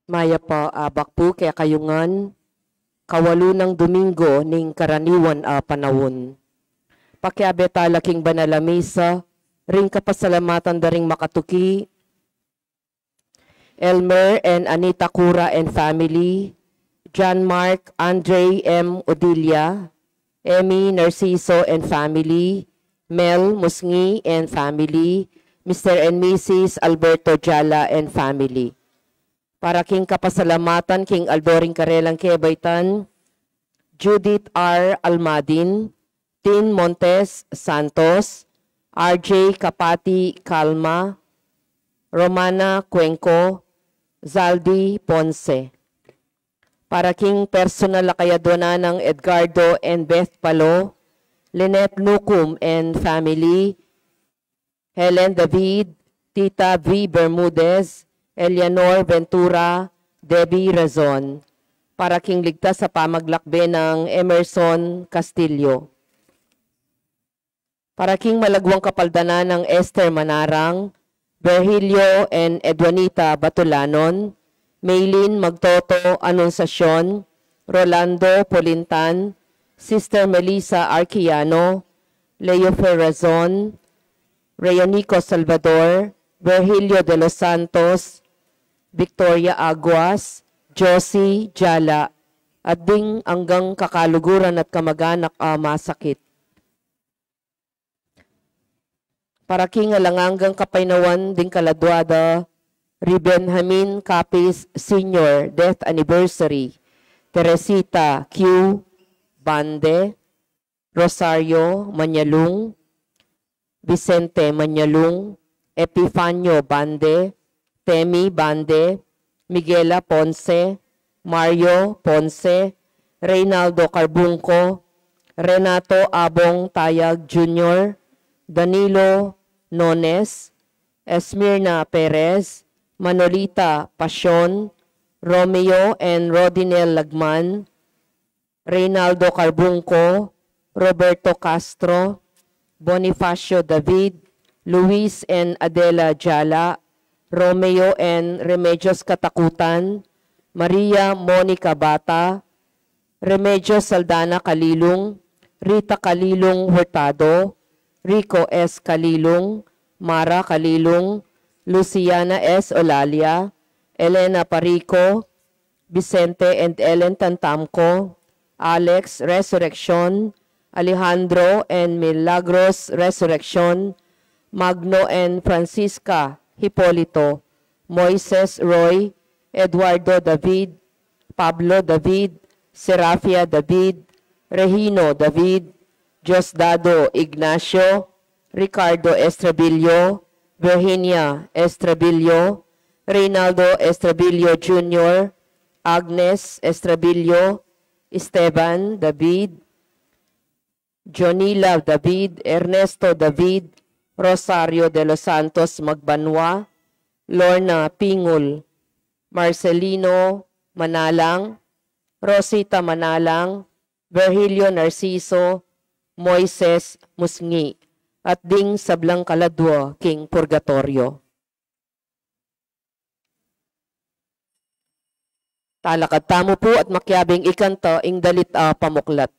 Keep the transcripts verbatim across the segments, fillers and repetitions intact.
Mayap a abak pu kekayu ngan, kawalu nang Domingo ning karaniwan a panaun. Pakiabe tala king banal a misa, ring kapasalamatan da ring makatuki, Elmer and Anita Cura and family, John Mark, Andre M. Odilla, Emmy Narciso and family, Mel Musngi and family, Mister and Missus Alberto Jala and family. Para king kapasalamatan king aldo ring karelang kebaitan, Judith R. Almadin, Tin Montes Santos, R J Kapati Calma, Romana Cuenco, Zaldi Ponce. Para king personal a kayadwanan nang Edgardo and Beth Palo, Lynette Nucum and family, Helen David, Tita V. Bermudez, Eleanor Ventura, Debbie Razon. Para king ligtas a pamaglakbe nang Emerson Castillo. Para king malagwang kapaldanan nang Esther Manarang, Virgilio and Edwanita Batulanon, Maylin Magtoto Anunciacion, Rolando Polintan, Sister Melissa Arquiano, Leo Ferrazon, Reonico Salvador, Virgilio de los Santos, Victoria Aguas, Josie Jala, at ding anggang kakaluguran at kamaganak a masakit. Para king alang anggang kapaynawan ding kaladwa da, ri Benjamin Capiz Senior, death anniversary, Teresita Q. Bande, Rosario Mañalung, Vicente Mañalung, Epifanio Bande, Temi Bande, Miguela Ponce, Mario Ponce, Reynaldo Carbunco, Renato Abong Tayag Junior, Danilo Nones, Esmirna Perez, Manolita Pasion, Romeo and Rodinel Lagman, Reynaldo Carbunco, Roberto Castro, Bonifacio David, Luis and Adela Jala, Romeo and Remedios Katakutan, Maria Monica Bata, Remedios Saldana Calilung, Rita Calilung Hurtado, Rico S. Calilung, Mara Calilung, Luciana S. Olalia, Elena Parico, Vicente and Ellen Tantamco, Alex Resurreccion, Alejandro and Milagros Resurreccion, Magno and Francisca Hipolito, Moises Roy, Eduardo David, Pablo David, Serafia David, Regino David, Diosdado Ignacio, Ricardo Estrabillo, Virginia Estrabillo, Reynaldo Estrabillo Junior, Agnes Estrabillo, Esteban David, Jonila David, Ernesto David, Rosario de los Santos Magbanua, Lorna Pingul, Marcelino Manalang, Rosita Manalang, Virgilio Narciso, Moises Musngi, at ding sablang kaladwa king purgatoryo. Talakad tamu pu at makiabing ikanta ing dalit a pamuklat.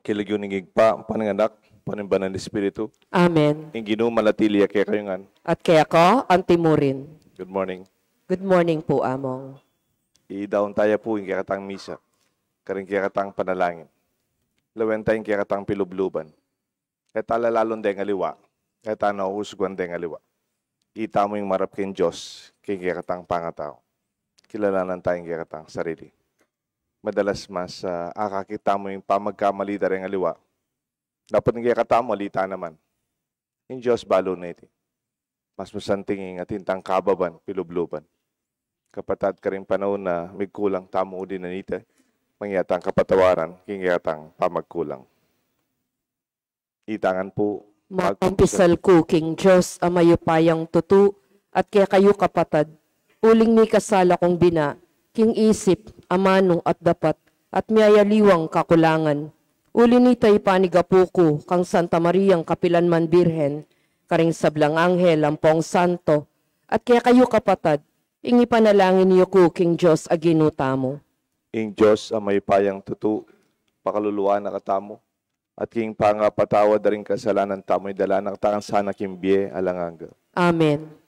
King lagyu ning Ibpa, ampo ning Anak, ampo ning Banal Espiritu. Amen. Ing Ginu manatili ya kekayu ngan. At keka antimurin. Good morning. Good morning po, Among. Idaun taya pu ing kekatang misa karing kekatang panalangin. Lawen taya ing kekatang pilubluban. E ta lalalun deng aliwa, e ta nauusgan deng aliwa. Itamu ing marap king Dios king kekatang pangatau. Kilalanan taya ing kekatang sarili. Madalas mas, ah, akakit tamu ing pamagkamali da reng aliwa. Dapot ing kekatamu ali ta naman. Ing Dios balu na iti. Mas masanting ing atin tang kababan, pilubluban. Kapatad, karing panaun a migkulang tamu uli na nita, mangya tang kapatawaran king kekatang pamagkulang. Ita ngan pu, magkumpisal ku king Dios a mayupayang tutu, at kekayu kapatad, uling mikasala kung bina, king isip, amanu at dapat, at miyayaliwang kakulangan. Uli nita ipanigapu ku kang Santa Mariang kapilanman Birhen, karing sablang anghel ampong santo, at kekayu kapatad, ing ipanalangin yu ku king Dios a Ginu tamu. Ing Dios a mayupayang tutu, pakaluluan na katamu, at king pangapatawad da ring kasalanan tamu, idala na katamu sana king bie alang angga. Amen.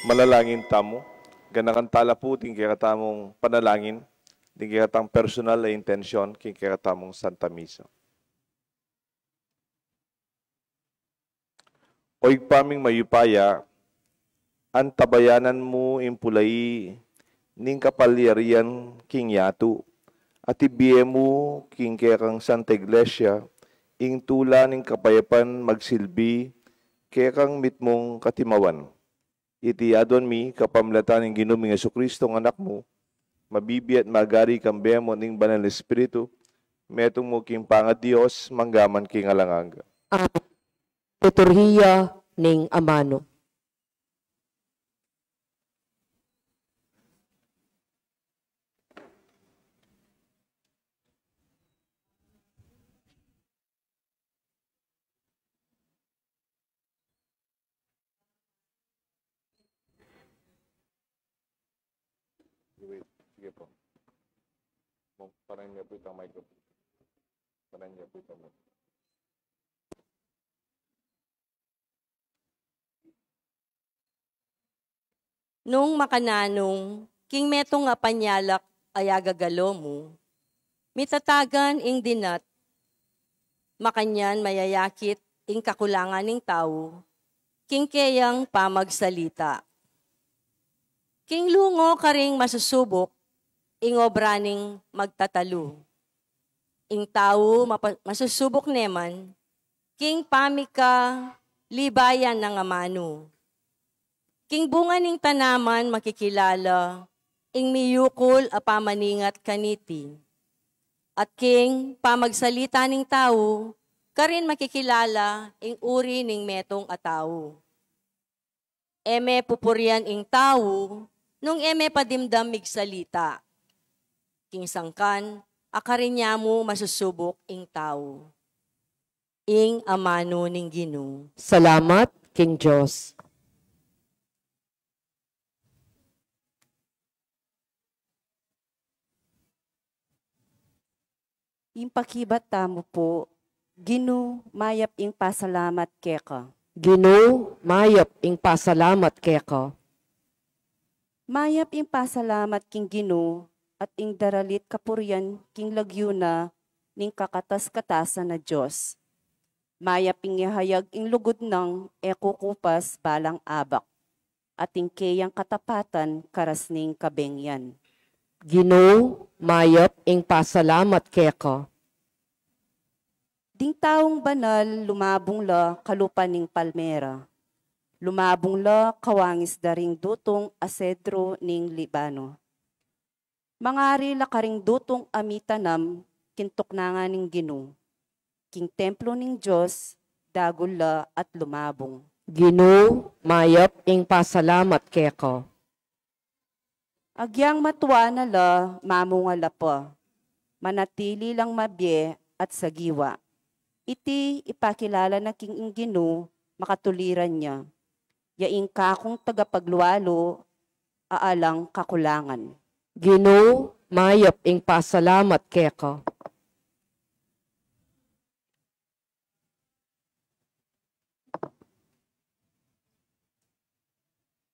Manalangin tamu. Ganakan tala pu ding kekatamung panalangin, ding kekatang personal a intensyon king kekatamung Santa Misa. O Ibpa ming mayupaya, antabayanan mu ing pulai ning kapalyarian king yatu, at ibie mu king kekang Santa Iglesia ing tula ning kapayapan magsilbi kekang mitmung katimawan. Iti aduan mi kapamilatan ning Ginu ming Jesucristo a Anak mu, mabibie at magari kambe mu ning Banal Espiritu, metung mu king pangaDios, mangga man king alang angga. Amen. Liturhiya ning Amanu. Parang niya po itang microphone. Parang niya po itang microphone. Nung makananu king metung a panyalak a agagalo mu, mitatagan ing dinat, makanyan mayayakit ing kakulangan ning tau king keyang pamagsalita. King lungo karing masusubuk, ing obra ning magtatalu. Ing tau mapa-, masusubuk ne man king pamikalibayan nang amanu. King bunga ning tanaman makikilala ing miyukul a pamaningat kaniti. At king pamagsalita ning tau, karin makikilala ing uri ning metung a tau. E me pupurian ing tau nung e me padimdam migsalita. King sangkan, a karin ya mu masusubuk ing tau. Ing amanu ning Ginu. Salamat king Dios. Ing pakibat tamu pu, Ginu, mayap ing pasalamat keka. Ginu, mayap ing pasalamat keka. Mayap ing pasalamat king Ginu, at ing daralit kapurian king lagyu na ning kakatas-katasan a Dios. Mayap ing ihayag ing lugud nang e kukupas balang abak, at ing keyang katapatan karas ning kabengyan. Ginu, mayap ing pasalamat keka. Ding taung banal lumabung la kalupa ning palmera. Lumabung la kawangis da ring dutung a sedro ning Libano. Mangari la karing dutung a mitanam king tuknangan ning Ginu. King templo ning Dios, dagul la at lumabung. Ginu, mayap ing pasalamat keka. Agyang matua na la, mamunga la pa. Manatili lang mabie at sagiwa. Iti ipakilala na king ing Ginu makatuliran ya. Ya ing kakung tagapaglualu a alang kakulangan. Ginu, mayap ing pasalamat keka.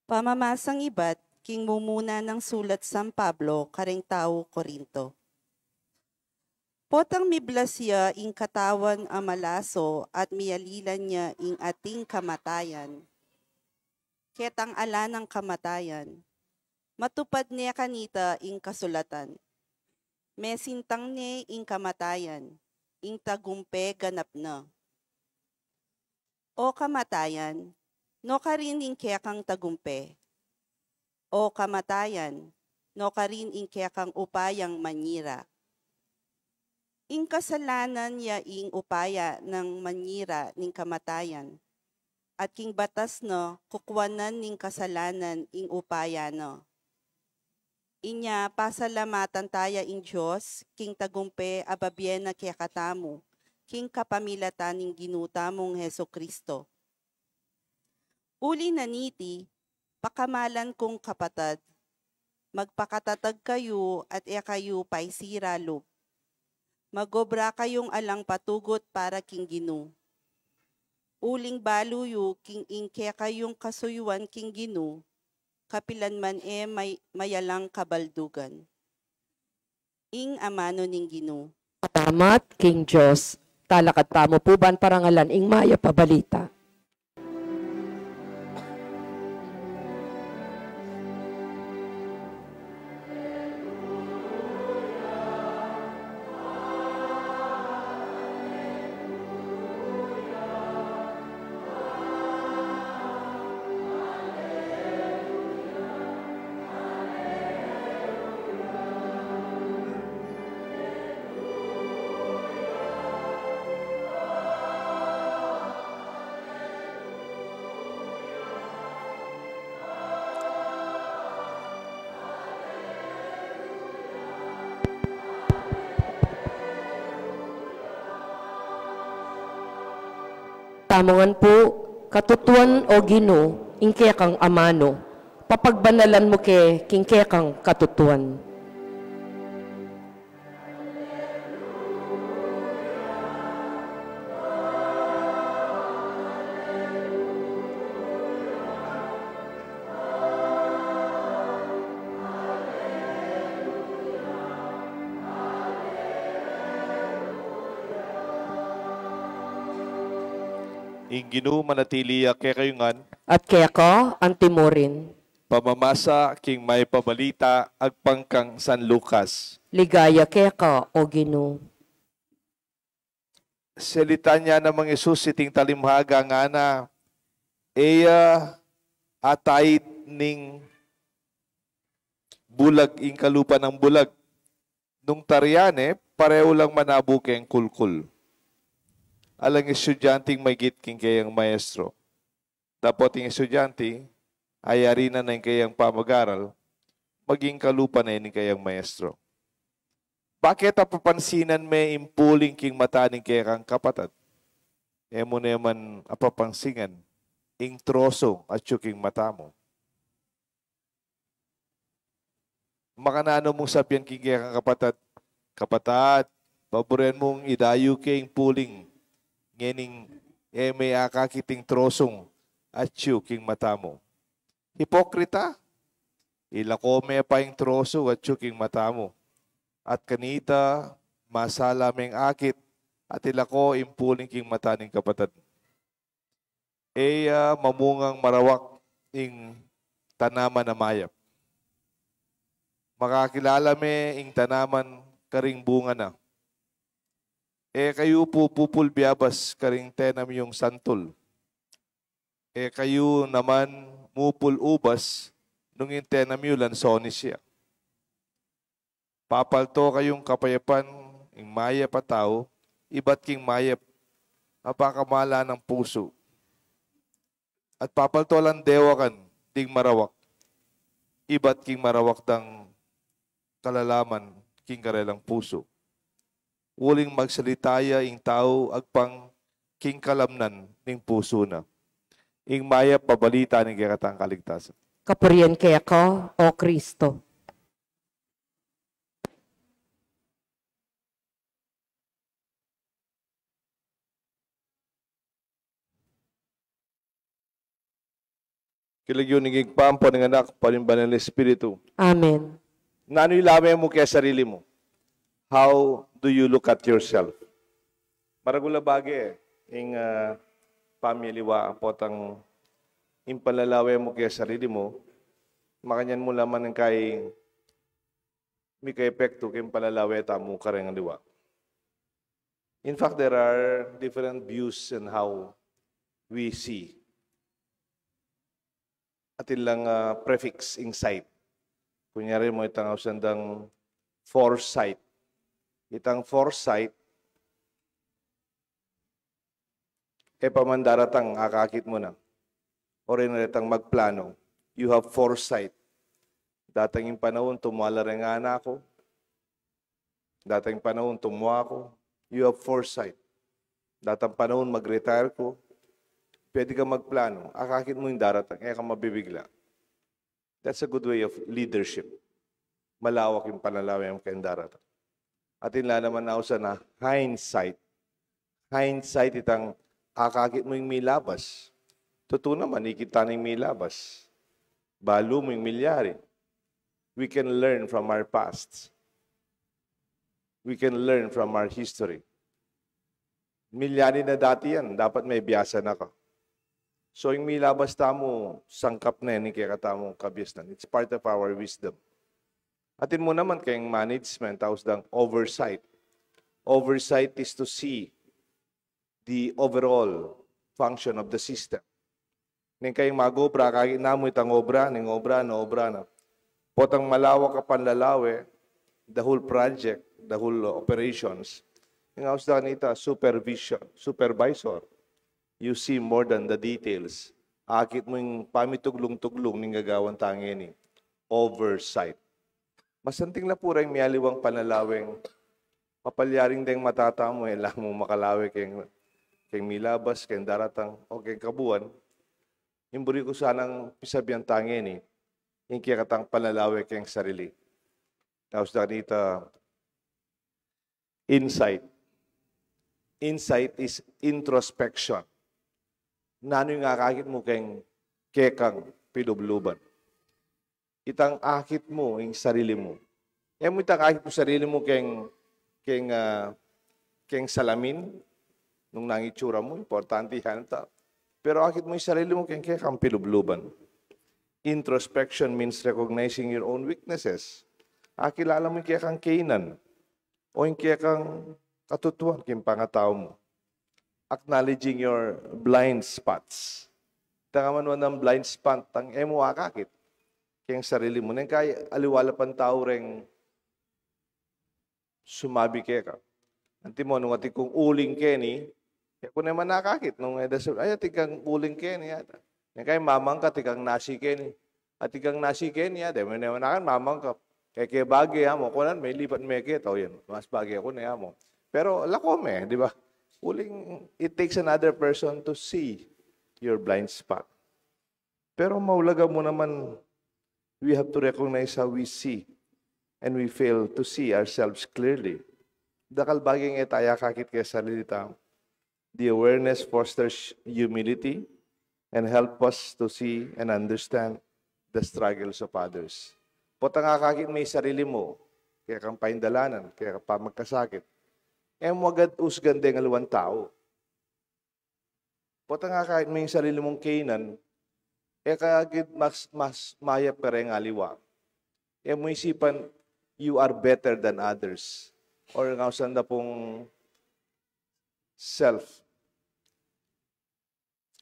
Pamamasang ibat king mumuna nang sulat San Pablo karing tau Corinto. Potang miblas ya ing katawan a malaso at miyalilan ya ing ating kamatayan, ketang ala nang kamatayan, matupad ne kanita ing kasulatan. Mesintang ne ing kamatayan, ing tagumpe ganap na. O kamatayan, no karin ing kekang tagumpe? O kamatayan, no karin ing kekang upayang manyira? Ing kasalanan ya ing upaya nang manyira ning kamatayan, at king batas na kukuanan ning kasalanan ing upaya na. Inya pasalamatan taya ing Dios king tagumpe a babie na kekatamu king kapamilatan ning Ginu tamung Jesu-Cristo. Uli na niti, pakamalan kung kapatad, magpakatatag kayu at e kayu paisira lub. Mag-obra kayung alang patugut para king Ginu. Uling balu yu king ing kekayung kasuyuan king Ginu, kapilan man e may, mayalang kabaldugan. Ing amanu ning Ginu. Salamat king Dios. Talakad tamu pu ban parangalan ing mayap a balita. Tamu ngan pu, katutuan, O Ginu, ing kekang amanu, papagbanalan mu ke king kekang katutuan. Ing Ginu manatili ya kekayu ngan. At keka antimurin. Pamamasa king Mayap a Balita agpang kang San Lucas. Ligaya keka, O Ginu. Salitan ya namang Jesus iting talimhaga, ngana, e ya atait ning bulag ing kalupa nang bulag. Nung tarian ne, parehu lang manabu keng kulkul. Alang estudianting maigit king kayang maestro. Dapot ing estudiante, ayari na ning kayang pamag-aral, maging kalupa na ning kayang maestro. Bakit apapansinan me ing puling king mata ning kekang kapatad? E mu ne man apapansinan ing troso atyu king mata mu. Makananu mung sabian king kekang kapatad, "Kapatad, paburen mung idayu ke ing puling, ngening e me akakit ing trosung atyu king mata mu." Hipokrita! Ilako me pa ing troso atyu king mata mu, at kanita masala meng akit at ilako ing puling king mata ning kapatad. E ya mamungang marawak ing tanaman a mayap. Makakilala me ing tanaman karing bunga na. E kayu pu pupul biabas karing tenam yung santul. E kayu naman mupul ubas nung ing tenam yu lansonis ya. Papalto kayung kapayapan ing mayap a tau ibat king mayap a pakamalan nang pusu. At papalto lang dewakan ding marawak ibat king marawak dang kalalaman king karelang pusu. Uling magsalita ya ing tau agpang king kalamnan ning pusu na. Ing Mayap a Balita ning kekatang kaligtasan. Kapurian keka, O Kristo. King lagyu ning Ibpa, ampo ning Anak, ampo ning Banal a Espiritu. Amen. Nanu ing lawe mu keng sarili mu? How do you look at yourself? Maragul a bage ing, ah, pamialiwa potang ing panlalawe mu keng sarili mu, makanyan mu la man ing kai mika-epektu king panlalawe tamu kareng aliwa. In fact, there are different views in how we see. Atin lang, ah, prefix ing sight. Kunyari mo itang ausan dang foresight. Itang foresight, e pa man daratang, akakit mu na. O rin retang magplano. You have foresight. Datang ing panaun, tumala reng anak ku. Datang ing panaun, tumwa ku. You have foresight. Datang panaun, mag-retire ku. Pwede ka magplano. Akakit mu ing daratang. E ka mabibigla. That's a good way of leadership. Malawak ing panlalawe mu keng daratang. Atin la naman ausan a hindsight. Hindsight itang akakit mu ing milabas. Tutu naman, ikit ta na ing milabas. Balu mu ing milyari. We can learn from our past. We can learn from our history. Milyari na dati yan, dapat mebiasa na ka. So, ing milabas tamu, sangkap na yan ing kekatamung kabiasnan. It's part of our wisdom. Atin mu naman keng management, ausan dang oversight. Oversight is to see the overall function of the system. Ning kayang mag-obra, akakit na mu itang obra, ning obra na, obra na. Potang malawak a panlalawe, the whole project, the whole operations. Ing ausan da kanita, supervision, supervisor. You see more than the details. Akit mu ing pamituglung-tuglung ning gagawan ta ngeni. Oversight. Masanting la pu reng mialiwang panlalaweng mapalyaring deng mata tamu, e la mu makalawe keng, keng milabas, keng daratang, o keng kabuan. Ing buri ku sanang pisabian ta ngeni, ing kekatang panlalawe keng sarili. Ausan da kanita, insight. Insight is introspection. Nanu ing akakit mu keng kekang pilubluban? Itang akit mu ing sarili mu. E mu itang akit mu sarili mu keng, keng, ah, keng salamin, nung nanu ing itsura mu, importante yan ta. Pero akit mu ing sarili mu keng kekang pilubluban. Introspection means recognizing your own weaknesses. Akilala mu ing kekang kainan o ing kekang katutuan king pangatau mu. Acknowledging your blind spots. Tang aman wa nang blind spot, tang e mu akakit keng sarili mu. Neng kai aliwa la pang tau reng sumabi keka. Antimo nung atin kung uling keni, e ku ne man akakit nung e da su-, ay, atin kang uling keni yata. Neng kai mamang ka, atin kang nasi keni. Atin kang nasi keni yata, e mu ne man akan mamang ka. Kaya kaya bage, amo, kunan, me lipat me keta, o yan, mas bage ku ne, amo. Pero lako me, di ba? Uling, it takes another person to see your blind spot. Pero maulaga mu naman, we have to recognize how we see and we fail to see ourselves clearly. Dakal bage e taya akakit keng sarili tamu. The awareness fosters humility and help us to see and understand the struggles of others. Potang akakit me ing sarili mu, kekang paindalanan, kekang pamagkasakit, e mu agad usgan deng aliwang tau. Potang akakit me ing sarili mung kainan, e ka agad mas, mas mayap kareng aliwa. E mu isipan, you are better than others. Or nga usan da pung self,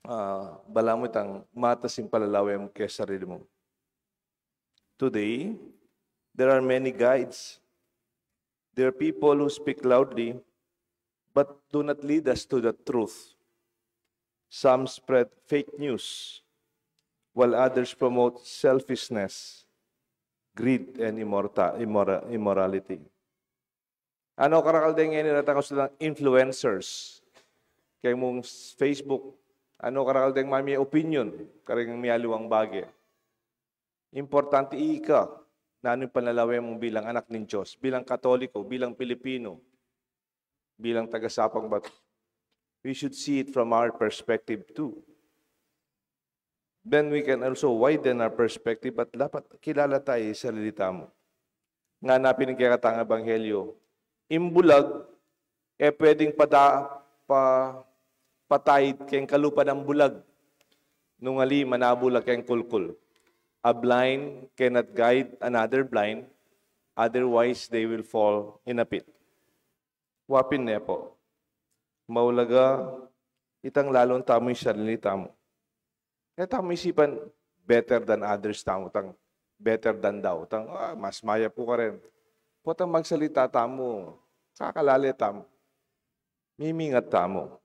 ah, balamu itang matas ing palalawe mu keng sarili mu. Today, there are many guides. There are people who speak loudly but do not lead us to the truth. Some spread fake news, while others promote selfishness, greed, and immorta-, immora-, immorality. Ano karakal deng ini, rata kang influencers keng mung Facebook? Ano karakal deng mamie opinion kareng mialiwang bage? Importante ika, nanu ing panlalawe mu bilang anak ning Dios, bilang Katoliko, bilang Pilipino, bilang taga Sapang Bato. We should see it from our perspective too. Then we can also widen our perspective at dapat kilala tamu ing sarili tamu. Ngana pin ing kekatang ebanghelyo, ing bulag, e pwedeng pada-, pa-, pataid keng kalupa nang bulag. Nung ali, manabul la keng kulkul. A blind cannot guide another blind, otherwise they will fall in a pit. Wa pin ne pu, maulaga itang lalung tamu ing sarili tamu. E tamu isipan better than others tamu, tang better than thou, tang, ah, mas mayap ku karen. Potang magsalita tamu, kakalale tamu, mimingat tamu.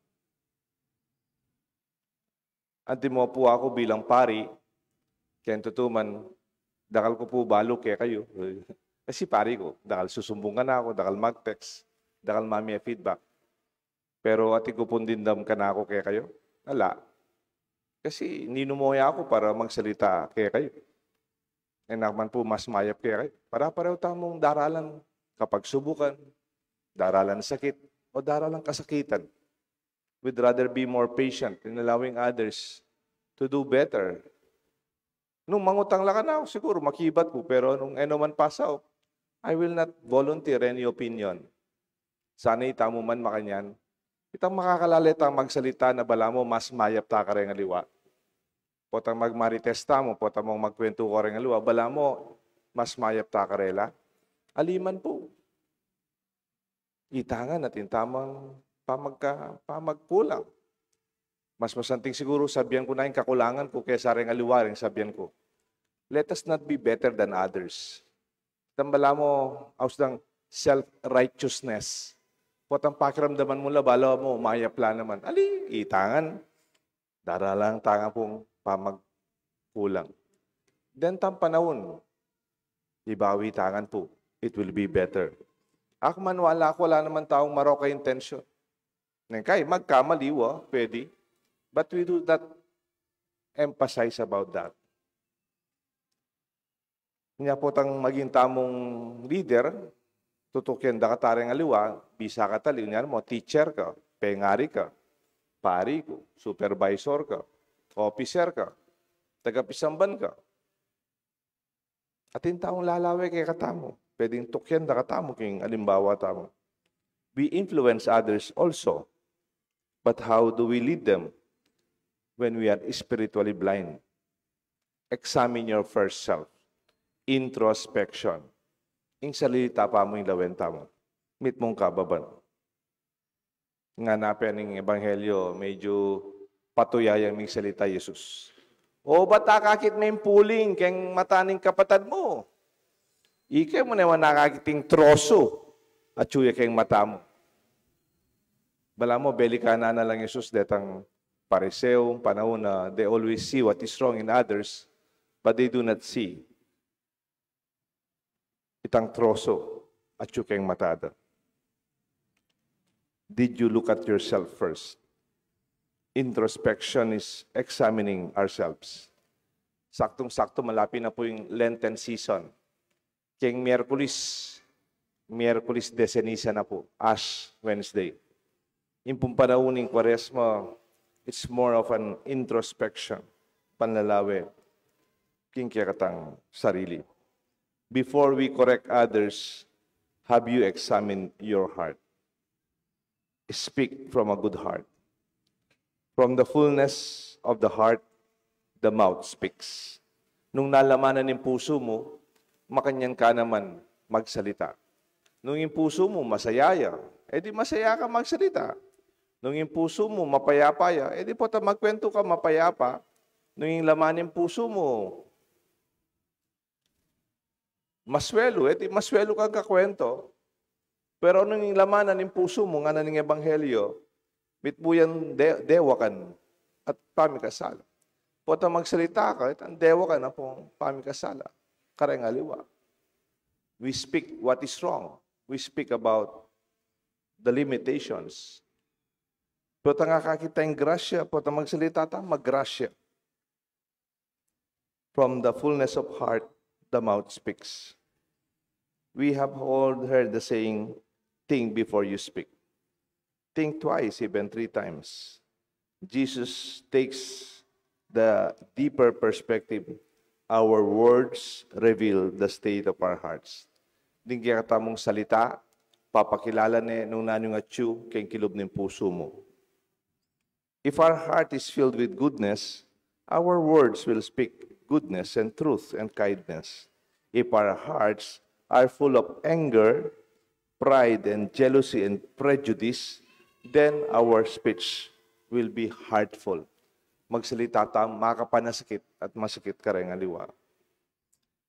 Antimo pu aku bilang pari, keng tutu man, dakal ku pu balu kekayu. Kasi pari ku, dakal susumbung kanaku, dakal mag-text, dakal mamie feedback. Pero atin ku pung dimdam kanaku kekayu, ala. Kasi ninu mo ya ku para magsalita kekayu? E naman pu mas mayap kekayu? Pare-pareho tamung daralan kapagsubukan, daralan sakit, o daralan kasakitan. We'd rather be more patient in allowing others to do better. Nung mangutang la kanaku, siguru makibat ku, pero nung e no man pasaup, I will not volunteer any opinion. Sana itamu man makanyan. Itang makakalale tang magsalita na balamu mas mayap ta kareng aliwa. Potang magmarites tamu, potang mung magkuwentu kareng aliwa, balamu mas mayap ta karela. Ali man pu. Itangan atin tamung pamagka-, pamagkulang. Mas masanting siguru sabian ku na ing kakulangan ku kesa reng aliwa reng sabian ku. Let us not be better than others. Itang balamu, aus dang self-righteousness. Potang pakiramdaman mu la, balamu mayap la naman. Ali, itangan. Daralan tang ampong pamagkulang. Deng tamung panaun, ibawi tangan pu. It will be better. Aku maniwala ku, ala naman taung marok a intensyon. Neng kai, magkamali wa, pwede. But we do not emphasize about that. Nya potang maging tamung leader, tutukian da ka ta reng aliwa, bisa ka tali, nya mo, teacher ka, pengari ka, pari ku, supervisor ka, officer ka, tagapisamban ka. Atin taung lalawe kekatamu, pwedeng tukian da katamu king alimbawa tamu. We influence others also, but how do we lead them? when we are spiritually blind. Examine your first self. Introspection. Ing sarili ta pa mu ing lawen tamu. Mitmung kababan. Ngana pin ing ebanghelyo, medyu patuyayang mingsalita Jesus. O ba't akakit me ing puling keng mata ning kapatad mu? Ika mu naman nakakit ing troso atyu ya keng mata mu. Balamu, belikan na lang Jesus detang Pariseo, panaun na they always see what is wrong in others, but they do not see itang troso atyu keng mata da. Did you look at yourself first? Introspection is examining ourselves. Saktong-sakto, malapit na pu ing Lenten season. Keng Miyerkules, Miyerkules de Ceniza na pu, Ash Wednesday. Ing pung panaun ning Kuaresma, it's more of an introspection, panlalawe king kekatang sarili. Before we correct others, have you examined your heart? Speak from a good heart. From the fullness of the heart, the mouth speaks. Nung nalaman na ning pusu mu, makanyan ka naman magsalita. Nung ing pusu mu masaya ya, e di masaya ka magsalita. Nung ing pusu mu mapayapa ya, e di pota magkwentu ka mapayapa. Nung ing laman ning pusu mu maswelu, e di maswelu kang kakwentu. Pero nung ing laman na ning pusu mu, ngana ning ebanghelyo, mitmu yang de-, dewakan at pamikasala. Pota magsalita ka, itang dewakan ampong pamikasala kareng aliwa. We speak what is wrong. We speak about the limitations. Pota akakit tang grasya, pota magsalita ta, maggrasya. From the fullness of heart, the mouth speaks. We have all heard the saying, "Think before you speak." Think twice, even three times. Jesus takes the deeper perspective. Our words reveal the state of our hearts. Ding kekatamung salita, papakilala ne nung nanu ing atyu keng kilub ning pusu mu. If our heart is filled with goodness, our words will speak goodness and truth and kindness. If our hearts are full of anger, pride and jealousy and prejudice, then our speech will be hurtful. Magsalita ta makapanasakit at masakit kareng aliwa.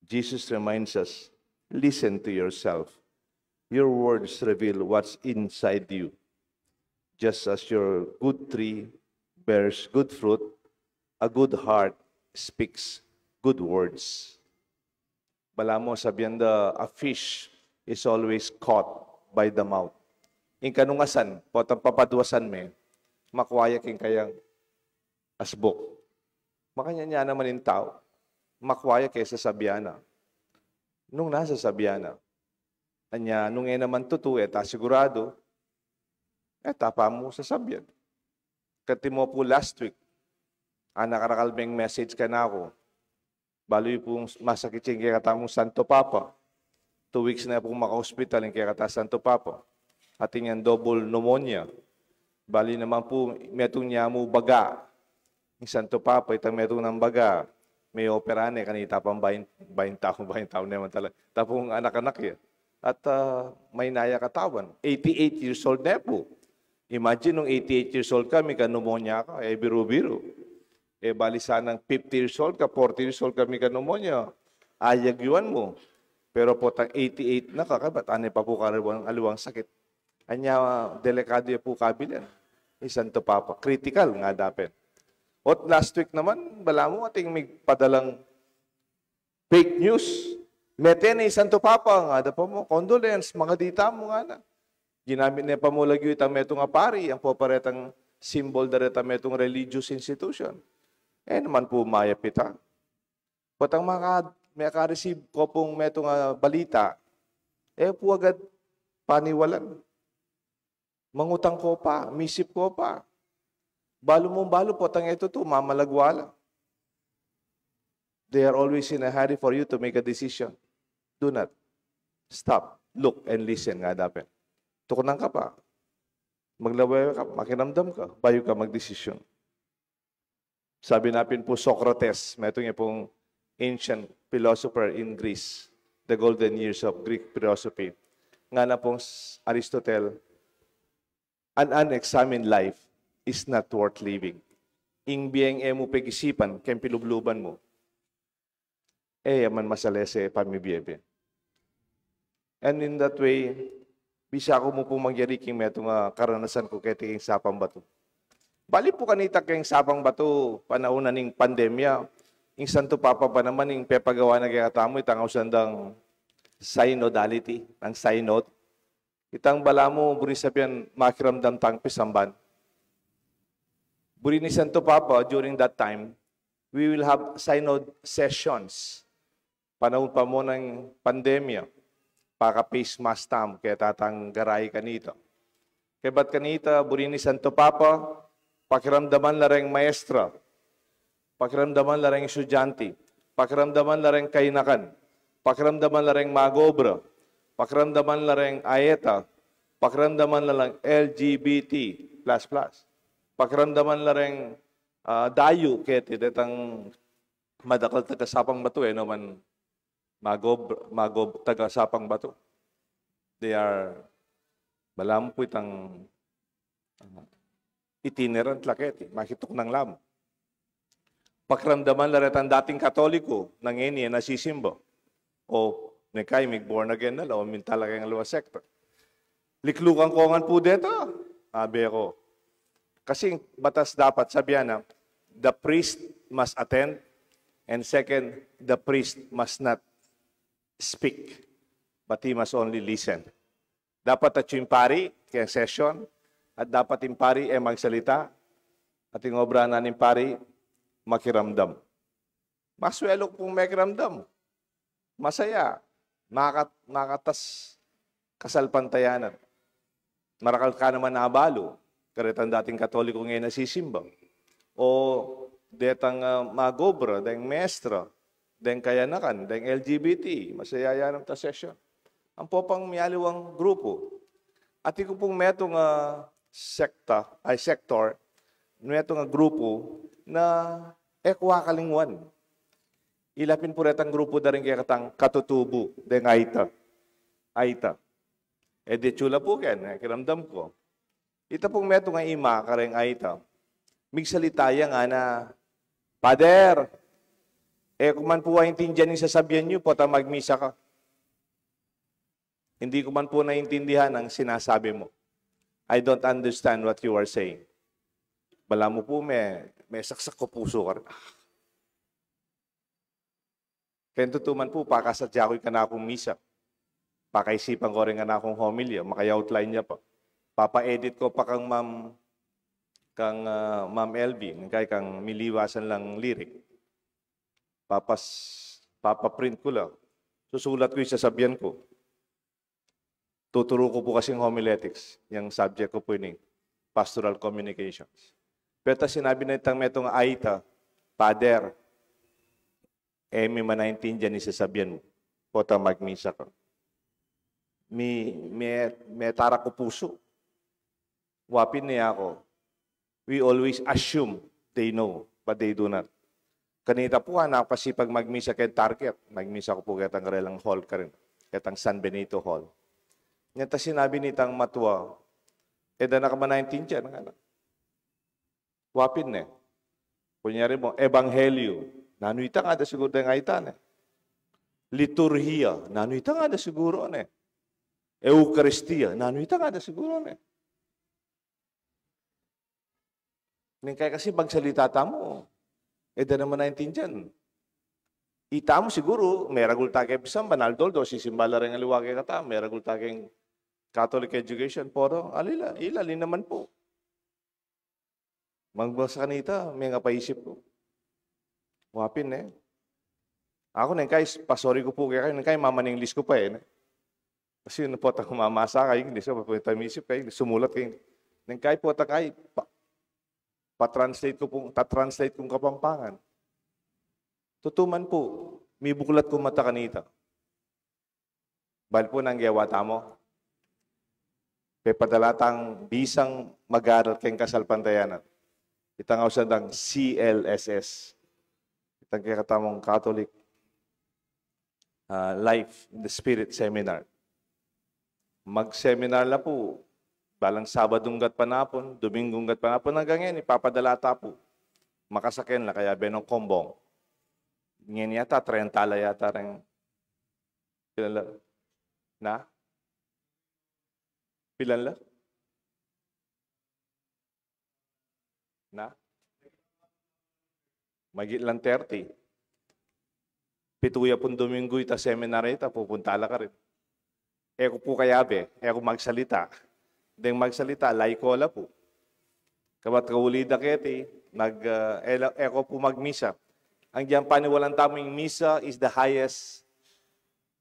Jesus reminds us, "Listen to yourself. Your words reveal what's inside you. Just as your good tree bears good fruit, a good heart speaks good words." Balamu, sabian da, a fish is always caught by the mouth. Ing kanung asan, potang papaduasan me, makua ya king kayang asbuk. Makanyan ya naman ing tau, makua ya keng sasabian na. Nung nanu sasabian na? Anya, nung e naman tutu, e ta siguradu, e ta pa mu sasabian. Kati mo pu last week, anak karakal meng message kanaku. Balu pu masakit ya ing kekatamung Santo Papa. Two weeks na pung maka-hospital ing kekatang Santo Papa. Atin yang double pneumonia. Balu naman pu metung nyamu baga. Ing Santo Papa, itang metung nang baga, me-opera ne, kanita pang bain, bain tau, bain tau ne man talaga. Tapung anak-anak ya. At, ah, maina ya katawan. Eighty-eight years old ne pu. Imagine nung eighty-eight years old ka, mika-pneumonia ka, e biru-biru. E bali sanang fifty years old ka, forty years old ka, mika-pneumonia, ayagyuan mu. Pero potang eighty-eight na ka, kabat ane pa pu kang aliwang, aliwang sakit. Anya, delikadu ya pu kabilan. I Santo Papa, critical ngana pin. Ot last week naman, balamu atin migpadalang fake news. Mete ne i Santo Papa, ngana pa mu, "Condolence, mangadi tamu," ngana. Ginamit ne pa mu lagyu itang metung a pari, ampo pa retang symbol da retang metung religious institution. E naman pu mayap ita. Potang maka-, maka-receive ko pung metung a balita, e pu agad paniwalan. Mangutang ko pa, misip ko pa. Balu mung balu, potang e tutu, mamalagwa la. They are always in a hurry for you to make a decision. Do not. Stop, look, and listen ngana pin. Tuknang ka pa. Maglawe ka, makiramdam ka, bayu ka magdesisyon. Sabi na pin pu Socrates, metung ya pung ancient philosopher in Greece, the golden years of Greek philosophy. Ngana pung s-, Aristotle, "An unexamined life is not worth living." Ing bie ing e mu pag-isipan keng pilubluban mu, e ya man masalese pamibie-bie. And in that way, bisa ku mu pu mangyari king metung a karanasan ku keti king Sapang Batu. Bali pu kanita king Sapang Batu, panaun na ning pandemya, ing Santo Papa pa naman ing pepagawa na kekatamu itang ausan dang synodality, nang synod. Itang balamu, buri sabian, makiramdam tang pisamban. Buri ni Santo Papa, during that time, we will have synod sessions. Panaun pa mu nang pandemya, paka-face mask tamu, keta tang garai kanita. Kebat kanita, buri ni Santo Papa, pakiramdaman la reng maestra, pakiramdaman la reng estudyante, pakiramdaman la reng kainakan, pakiramdaman la reng mag-obra, pakiramdaman la reng aeta, pakiramdaman la reng L G B T plus plus, pakiramdaman la reng, ah, dayu, keti detang madakal taga Sapang Batu, e no man mag-ob-, mag-ob-, taga Sapang Batu. They are, balamu pu itang, ah, itinerant la keti, makituknang la mu. Pakiramdaman la retang dating Katoliko, nang ngeni e na sisimba. O, neng kai mig-born again na la, o minta la keng aliwang sekta. Liklukan ko ngan pu deta, abe ko. Kasi batas dapat, sabian na, the priest must attend, and second, the priest must not speak, but he must only listen. Dapat atyu ing pari keng session, at dapat ing pari e magsalita, at ing obra na ning pari makiramdam. Maswelu ku pung makiramdam. Masaya. Makat-, makatas kasalpantayanan. Marakal ka naman abalu, karetang dating Katoliko ngeni e na sisimba. O detang, ah, mag-obra, deng maestra, deng kayanakan, deng L G B T, masaya ya nang ta session. Ampo pang mialiwang grupu. Atin ku pung metung a sekta, ay, sektor, metung a grupu na e ku akalingwan. Ila pin pu retang grupu da ring kekatang katutubu, deng aita. Aita. E de chula pu ken, e, kiramdam ku. Ita pung metung a ima kareng aita. Migsalita ya ngana, "Pader, e ku man pu aintindian ing sasabian yu, potang magmisa ka. Hindi ku man pu naintindihan ang sinasabi mo. I don't understand what you are saying." Balamu pu me, mesaksak ku pusu karin. Keng tutu man pu, pakasadya ku ing kanakung misa. Pakaisipan ku rin ing kanakung homilya, maka-outline ya pa. Papa-edit ku pa kang Ma'am, kang, ah, Ma'am L B, neng kai kang miliwasan lang lyric. Papas-, papa-print ku la. Susulat ku ing sasabian ku. Tuturu ku pu kasing homiletics, yang subject ku pu ini, pastoral communications. Peta sinabi na itang metung a aita, "Pader, e mi man aintindian ing sasabian mu, potang magmisa ka." Mi, mi, metarak ku pusu. Wa pin ne aku. We always assume they know, but they do not. Kanita pu, anak, pasipag magmisa keng Target. Magmisa ku pu ketang karelang hall karin, ketang San Benito Hall. Nyata sinabi nitang matua, "E da na ka man aintindian," ngana. Wa pin ne. Kunyari mu, ebanghelyo, nanu ita ngada siguru deng aita ne? Liturhiya, nanu ita ngada siguru ne? Eukaristia, nanu ita ngada siguru ne? Neng kai kasi magsalita tamu, e da na man aintindian. Itamu siguru, meragul ta keng pisamban, aldo-aldo sisimba la reng aliwa kekatamu, meragul ta keng Catholic education, pero ala, ila, ila, ali naman pu. Magmasa kanita, mengapaisip ku. Wa pin ne. Aku neng kai, pasori ku pu kekayu, neng kai mama-English ku pa e ne. Kasi nung potang mamasa ka English, o, pwede tamu isip ka English, sumulat ka English. Neng kai potang kai, pa-, pa-translate ku pu, ta-translate kung Kapampangan. Tutu man pu, mibuklat ku mata kanita. Balu pu nang gewa tamu, pepadala tang bisang mag-aral keng kasalpantayanan. Itang ausan dang C L S S. Itang kekatamung Catholic, ah, Life in the Spirit Seminar. Mag-seminar la pu, balang Sabadu nggat panapun, Domingu nggat panapun, anggang ngeni, papadala ta pu. Makasaken la, kayabe nung kombong. Ngeni yata, trenta la yata reng. Pilan la? Na? Pilan la? Na? Magit lang thirty. Pitu ya pung Domingu ita seminar ita, pupunta la karin. E ku pu kayabe, e ku magsalita. Deng magsalita, laiko la pu. Kabat kauli da keti, mag, ah, e la, e ku pu magmisa. Ang dyan paniwalan tamu ing misa is the highest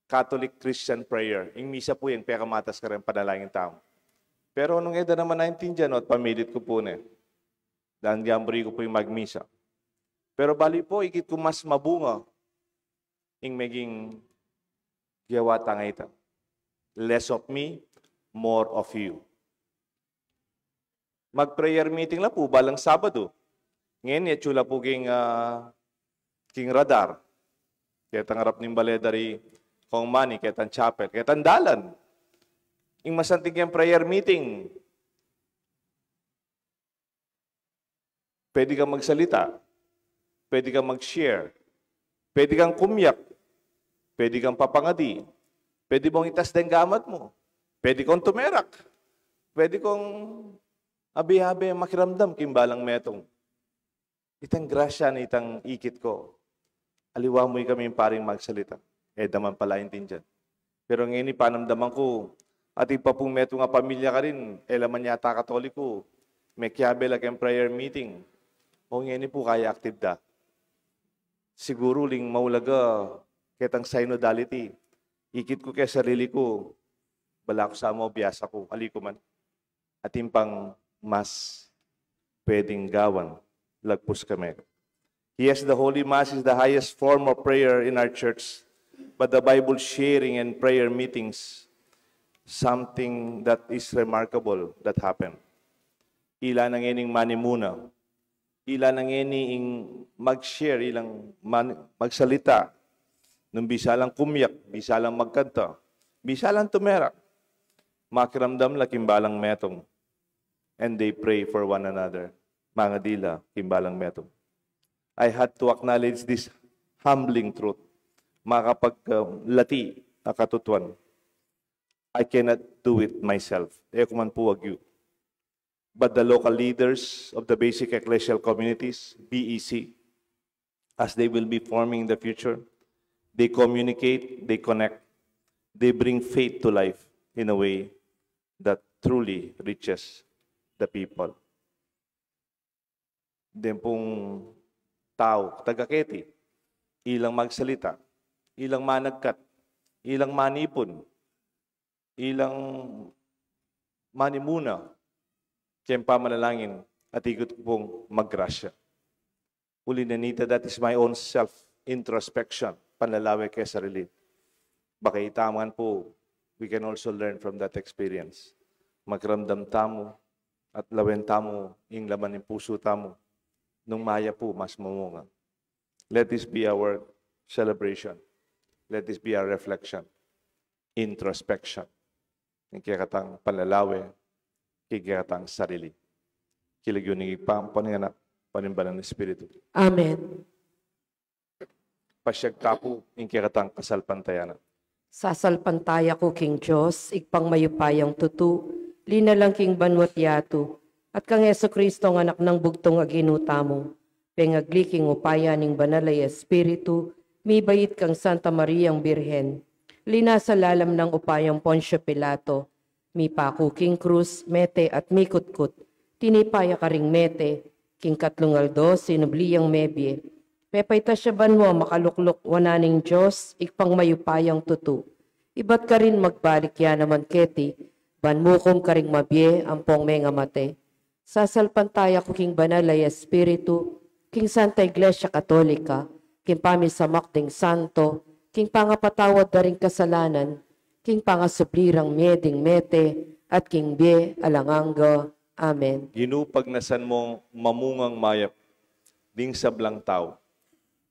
Catholic Christian prayer. Ing misa pu yang pekamatas kareng panalangin tamu. Pero nung e da naman aintindian, ot pamilit ku pu ne. Dan dyan buri ku pu ing magmisa. Pero bali pu, ikit ku mas mabunga ing meging gewa tang ita. Less of me, more of you. Mag-prayer meeting la pu, balang Sabadu. Ngeni, atyu la pu king, ah, king radar. Ketang arap ning bale da ri Kong Manny, ketang chapel, ketang dalan. Ing masanting yang prayer meeting. Pwede kang magsalita. Pwede kang mag-share. Pwede kang kumyak. Pwede kang papangadi. Pwede mung itas deng gamat mu. Pwede kang tumerak. Pwede kang abe-abe makiramdam king balang metung. Itang grasya na itang ikit ku. Aliwa mu ikami paring magsalita. E da man pala aintindian. Pero ngeni panamdaman ku, atin pa pung metung a pamilya karin, e la man yata Katoliko, mekiabe la keng prayer meeting. O ngeni pu kaya active da. Siguru uling maulaga ketang synodality. Ikit ku keng sarili ku, bala ku sa mo biasa ku, ali ku man. Atin pang mas pwedeng gawan, lagpus kami. Yes, the Holy Mass is the highest form of prayer in our church, but the Bible sharing and prayer meetings, something that is remarkable that happened. Ila na ngening manimuna, ila na ngeni ing mag-share, ilang man-, magsalita. Nung bisa lang kumyak, bisa lang magkanta, bisa lang tumerak, makiramdam la king balang metung. And they pray for one another. Mangadi la king balang metung. I had to acknowledge this humbling truth. Makapaglati a katutuan. I cannot do it myself. E ku man pu agyu. But the local leaders of the basic ecclesial communities, B E C, as they will be forming in the future, they communicate, they connect, they bring faith to life in a way that truly reaches the people. Deng pung tau, taga keti, ilang magsalita, ilang managkat, ilang manipun, ilang manimuna keng pamanalangin, at ikit ku pung maggrasya. Uli na nita, that is my own self-introspection, panlalawe keng sarili. Baka ita man pu, we can also learn from that experience. Makiramdam tamu at lawen tamu ing laman ning pusu tamu. Nung maya pu, mas mamunga. Let this be our celebration. Let this be our reflection. Introspection. Ing kekatang panlalawe king kekatang sarili. King lagyu ning Ibpa, ampo ning Anak, ampo ning Banal a Espiritu. Amen. Pasiag ta pu ing kekatang kasalpantayanan. Sasalpantaya ku king Dios, Ibpang mayupayang tutu, linalang king banua't yatu, at kang Jesucristo a Anak nang bugtung a Ginu tamu, pengagli king upaya ning Banal a Espiritu, mibait kang Santa Mariang Birhen, linasa lalam nang upayang Poncio Pilato, mipaku king krus, mete at mikutkut, tinipa ya karing mete, king katlung aldo sinubli yang mebie. Mepaitas ya banua, makalukluk wanan ning Dios, Ibpang mayupayang tutu. Ibat karin magbalik ya naman keti, ban mukum karing mabie ampong mengamate. Sasalpantaya ku king Banal a Espiritu, king Santa Iglesia Katolika, king pamisamak ding santo, king pangapatawad da ring kasalanan, king pangasubli rang mie ding mete, at king bie alang angga. Amen. Ginu, pagnasan mu mamungang mayap ding sablang tau.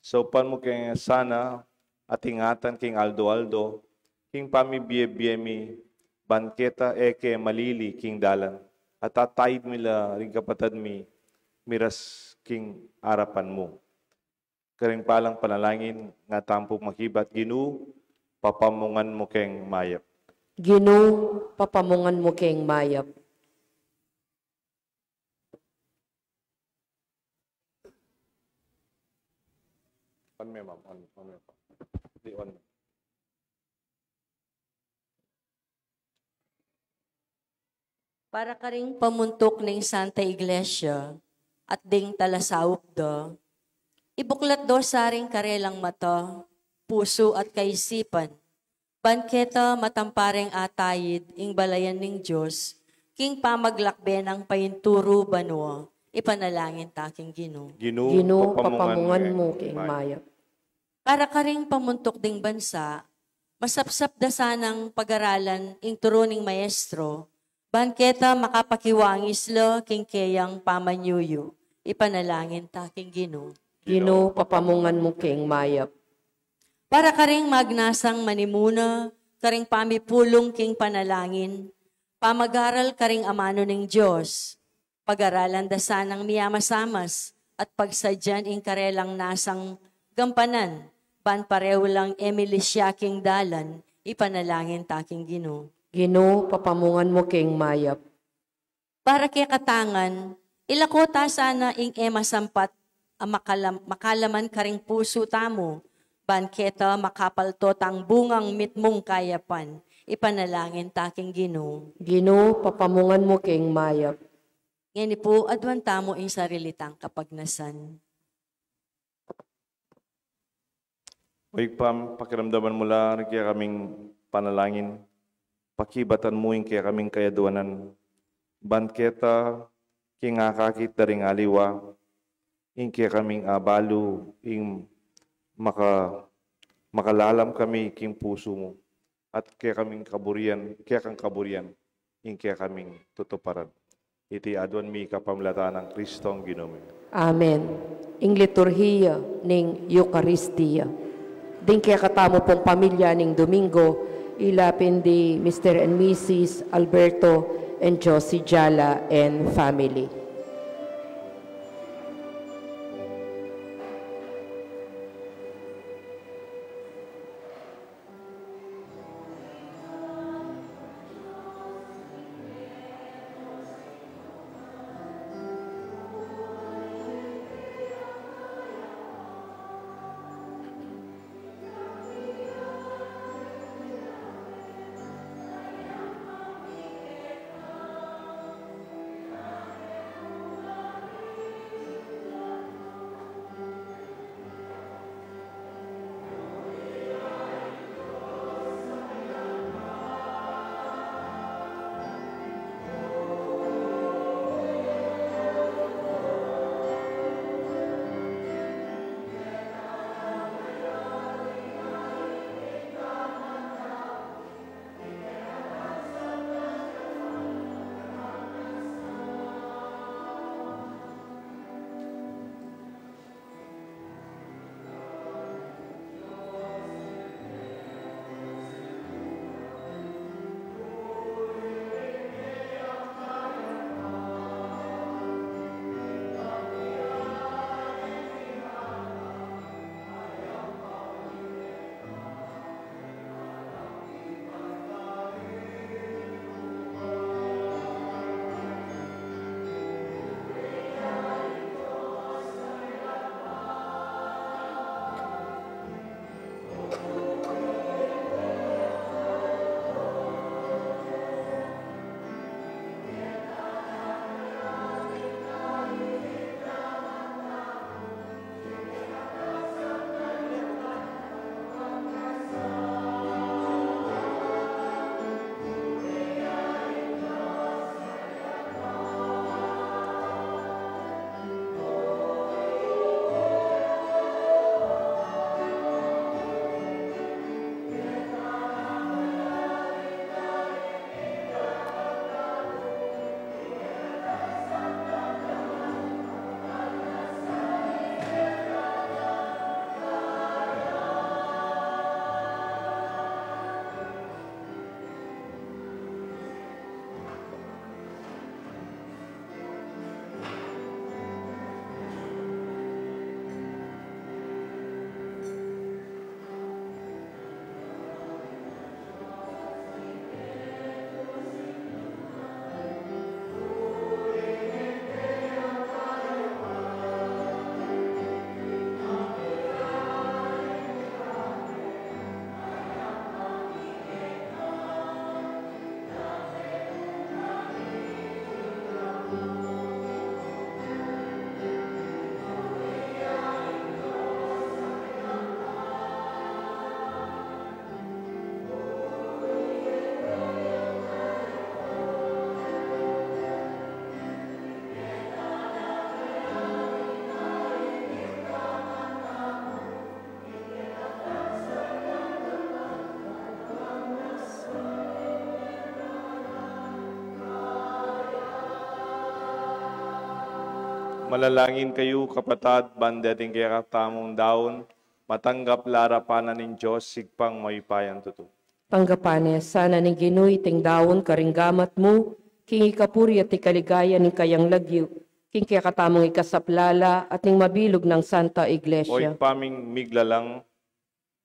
Saupan mu ke sana at ingatan king aldo-aldo king pamibie-bie mi, ban keta e ke malili king dalan, at ataid mi la ring kapatad mi miras king arapan mu. Karing palang panalangin nga tampu makibat, Ginu, papamungan mu keng mayap. Ginu, papamungan mu keng mayap. On me, ma'am. On, on me po. Di on. Para karing pamuntuk ning Santa Iglesia at ding talasaup da, ibuklat do sa ring karelang mata, pusu at kaisipan, ban keta matampareng ataid ing balayan ning Dios, king pamaglakbe nang painturu banua, ipanalangin ta king Ginu. Ginu, Ginu, papamungan papamungan mu mu king mayap. Mayap. Para karing pamuntuk ding bansa, masapsap da sanang pagaralan ing turu ning maestro, ban keta makapakiwangis la king keyang pamanyuyu, ipanalangin ta king Ginu. Ginu, papamungan mu king mayap. Para karing magnasang manimuna, karing pamipulung king panalangin, pamagaral karing amanu ning Dios, pagaralan da sanang miyamasamas at pagsadyan ing karelang nasang gampanan, ban pareu lang e milisya king dalan, ipanalangin ta king Ginu. Ginu, papamungan mu king mayap. Para kekatangan, ilako ta sana ing e masampat a makalam-, makalaman karing pusu tamu, ban keta makapalto tang bungang mitmung kayapan, ipanalangin ta king Ginu. Ginu, papamungan mu king mayap. Ngeni pu, aduan tamu ing sarili tang kapagnasan. O Ibpa mi, pakiramdaman mu la ring kekaming panalangin, pakibatan mu ing kekaming kayaduanan, ban keta king akakit da ring aliwa, ing kekaming abalu, ing maka-, makalalam kami king pusu mu, at kekaming kaburian, kekang kaburian, ing kekaming tutuparan. Iti aduan mi kapamilatan nang Kristong Ginu mi. Amen. Ing liturhiya ning Eukaristia. Ding kekatamu pung pamilya ning Domingo, ila pin di Mister and Missus Alberto and Josie Jala and family. Manalangin kayu, kapatad, ban deting kekatamung daun, matanggap la arapan na ning Dios, Ibpang mayupayang tutu. Tanggapan na sana ning Ginu iting daun karing gamat mu, king ikapuri at ikaligaya ning kayang lagyu, king kekatamung ikasaplala at ning mabilug nang Santa Iglesia. O Ibpa ming miglalang,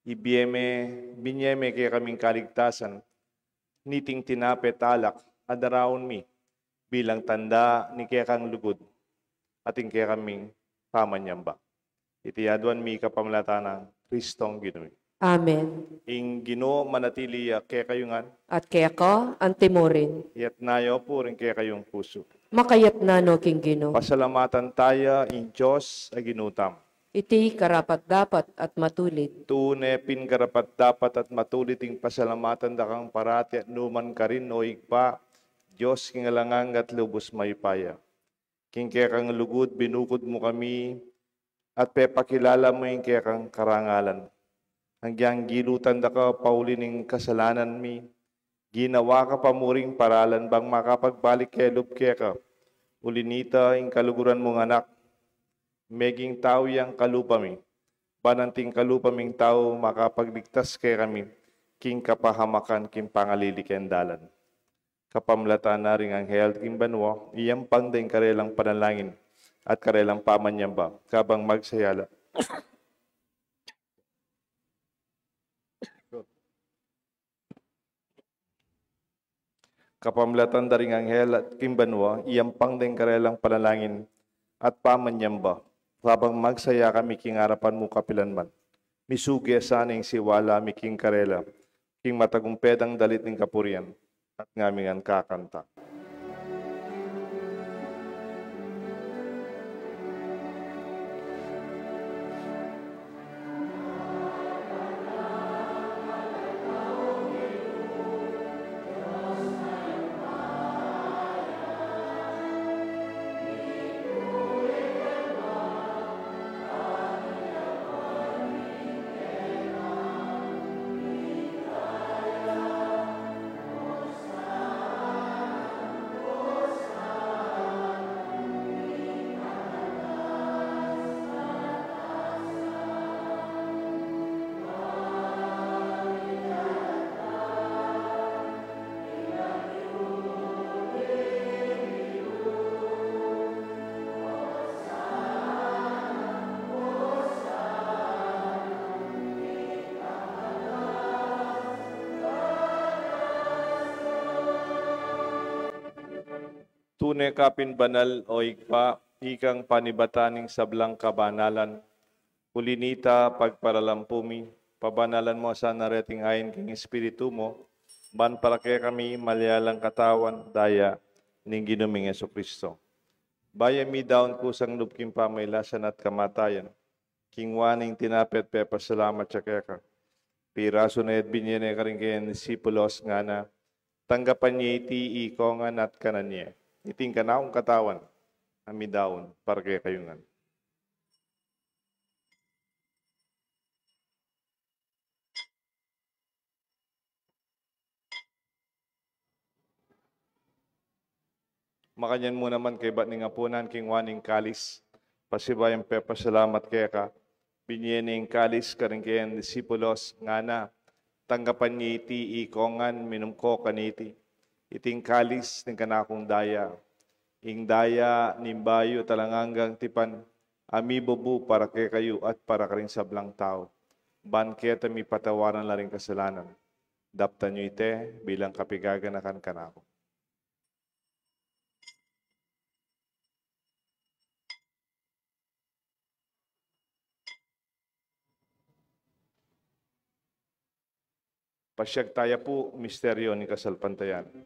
ibie me, binie me kekaming kaligtasan, niting tinape at alak a daraun mi, bilang tanda ning kekang lugud at ing kekaming pamanyamba. Iti aduan mi kapamilatan nang Kristong Ginu mi. Amen. Ing Ginu manatili ya kekayu ngan. At keka antimurin. Iyatas yu pu ring kekayung pusu. Makayatas no king Ginu. Pasalamatan taya ing Dios a Ginu tamu. Iti karapat-dapat at matulid. Tune pin karapat-dapat at matulid ing pasalamatan da kang parati at nukarin man, o Ibpa, Dios king alang angga at lubus mayupaya. King kekang lugud binukud mu kami, at pepakilala mu ing kekang karangalan. Agyang gilutan da ka pauli ning kasalanan mi, ginawa ka pa muring paralan bang makapagbalik kelub keka. Uli nita, ing kaluguran mung Anak, meging tau yang kalupa mi, ban anting kalupa ming tau makapagligtas kekami king kapahamakan king pangalili keng dalan. Kapamilatan na ring anghel king banua, iyampang da ing karelang panalangin at karelang pamanyamba, kabang magsaya la. Kapamilatan da ring anghel at king banua, iyampang da ing karelang panalangin at pamanyamba, kabang magsaya kami king arapan mu kapilan man. Misuge sana ing siwala mi king karela, king matagumpe dang dalit ning kapurian, at ngaming ngan kakanta. Tune ka pin banal, o Ibpa, ikang panibatan ning sablang kabanalan. Uli nita, pagparalampu mi, pabanalan mu sana reting ain king Espiritu mu, ban para kekami malyalang katawan, daya ning Ginu ming Jesucristo. Bayu mi daun kusang lub king pamailasan at kamatayan, kingwa ne ing tinape at pepasalamat ya keka. Pirasu ne at binie ne karing kayang disipulos, ngana, tanggapan ye iti ikongan at kanan ye. Iti ing kanakung katawan a midaun para kekayu ngan. Makanyan mu naman kaybat ning apunan, kingwa ne ing kalis, pasibayu yang pepasalamat keka, binie ne ing kalis karing kayang disipulos, ngana, tanggapan ye iti ikongan, minum ko kaniti. Iti ing kalis ning kanakung daya, ing daya ning bayu at alang anggang tipan, a mibubu para kekayu at para karing sablang tau, ban keta mipatawaran la ring kasalanan. Daptan yu iti bilang kapigaganakan kanaku. Pasiag taya pu misteryu ning kasalpantayanan.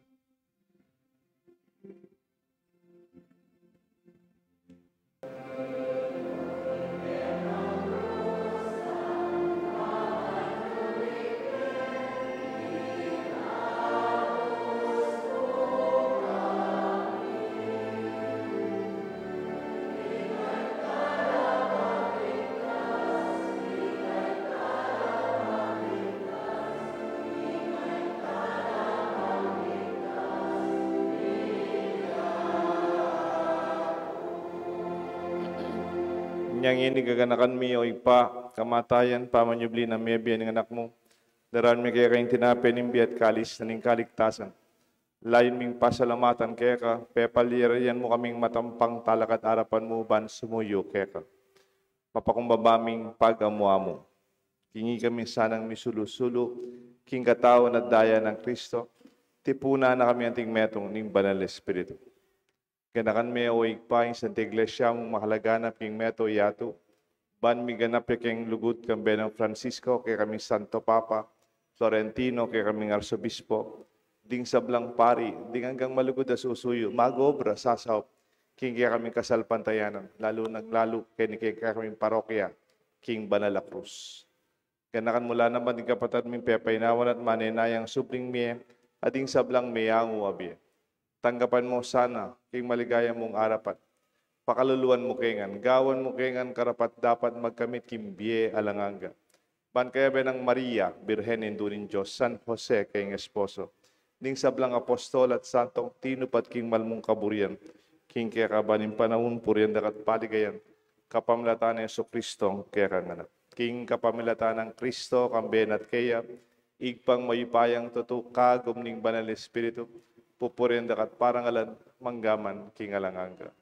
Inya ngeni gaganakan mi, o Ibpa, kamatayan, pamanyubli nang mebie ning Anak mu, daraun mi keka ing tinape ning bie at kalis na ning kaligtasan. Layun ming pasalamatan keka, pepalyarian mu kaming matampang talakad arapan mu ban sumuyu keka. Mapakumbaba ming pag-amu-amu. King ikami sanang misulu-sulu king katawan at daya nang Kristo, tipunan na kami anting metung ning Banal Espiritu. Ganakan me, o Ibpa, ing Santa Iglesia mung makalaganap king mabilug a yatu, ban miganap ya king lugud kambe nang Francisco, kekaming Santo Papa, Florentino, kekaming Arsobispo, ding sablang pari, ding anggang malugud a susuyu, mag-obra sasaup king kekaming kasalpantayanan, lalu nang lalu keni kekaming parokya king Banal a Krus. Ganakan mu la naman ding kapatad ming pepainawan at manenayang subling mie, at ding sablang meyangu a bie. Tanggapan mu sana king maligaya mung arapan. Pakaluluan mu kengan, gawan mu kengan karapat-dapat magkamit king bie alang angga. Ban kayabe nang Maria, Birhen Indu ning Dios, San Jose keng esposo, ding sablang apostol at santong tinupad king mal mung kaburian, king kekaban ning panaun purian da ka at paligayan, kapamilatan nang Jesucristo, kekang Anak. King kapamilatan nang Kristo, kambe na at keya, Ibpang mayupayang tutu, kagum ning Banal Espiritu, pupurian da ka at parangalan, mangga man king alang angga.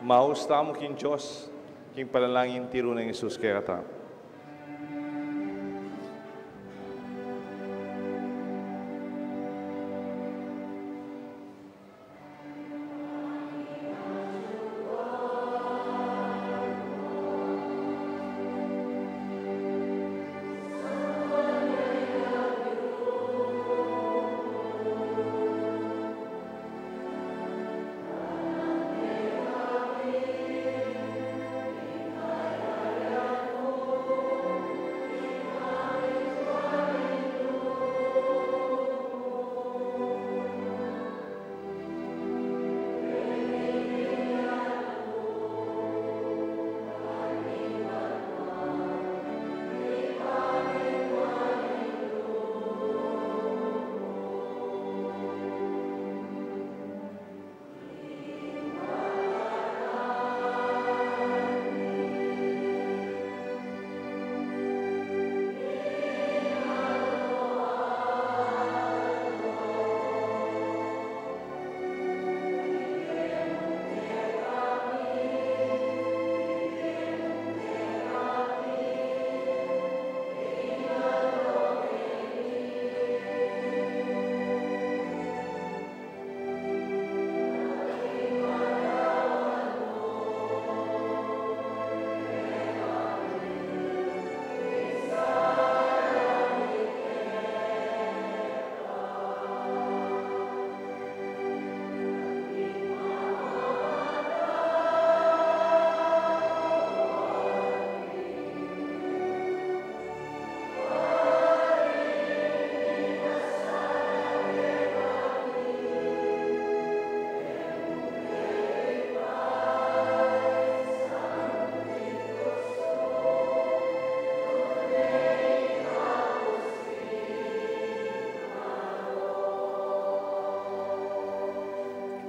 Maus tamu king Dios, king panalangin tiru nang Jesus kekatamu.